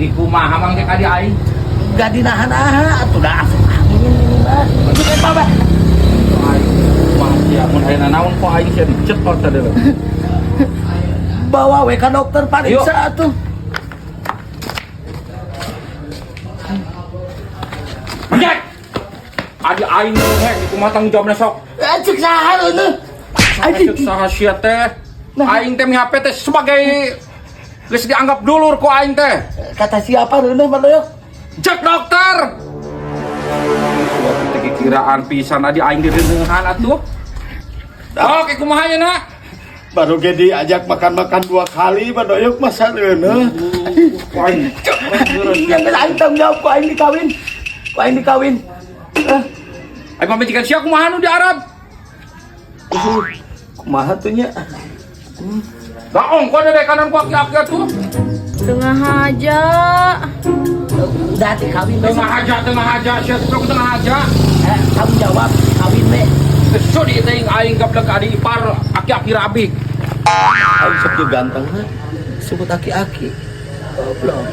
Di kumaha Mang Jack adi aing? Gak dinahan-aha atuh da asup angin ini mah. Itu kan Pak. Aing kumaha sia mun aya naon kok aing sia dicetot tadi lho. Bawa we ka dokter pariksa atuh. Mang Jack. Adi aing hek di kumaha tanggung jawabna sok? Eh, cek saha leuneun. Cek saha sia teh? Nah. Aing teh mi-HP teh sebagai geus dianggap dulur ku aing teh. Kata siapa leuneun Mang Doyok? Cek dokter. Teh kiraan pisan adi aing direuneuhan atuh. Oke, kumaha nya nak? Baru ge diajak makan-makan dua kali Mang Doyok masa leuneun. Aing Yang geus aing tanggung jawab ku aing dikawin. Ku aing dikawin. Eh, Aing pamajikan sia kumaha nu di Arab? Kumaha tuh nya? Daong kok ada kanan ku aki-aki atuh. Tengah aja. Udah dikawin we. Tengah haja sia teh tengah haja. Eh, tanggung jawab kawin we. Geus di teh aing gablek adi ipar aki-aki rabi. Aing sok ge ganteng mah. Sebut aki-aki. Goblok.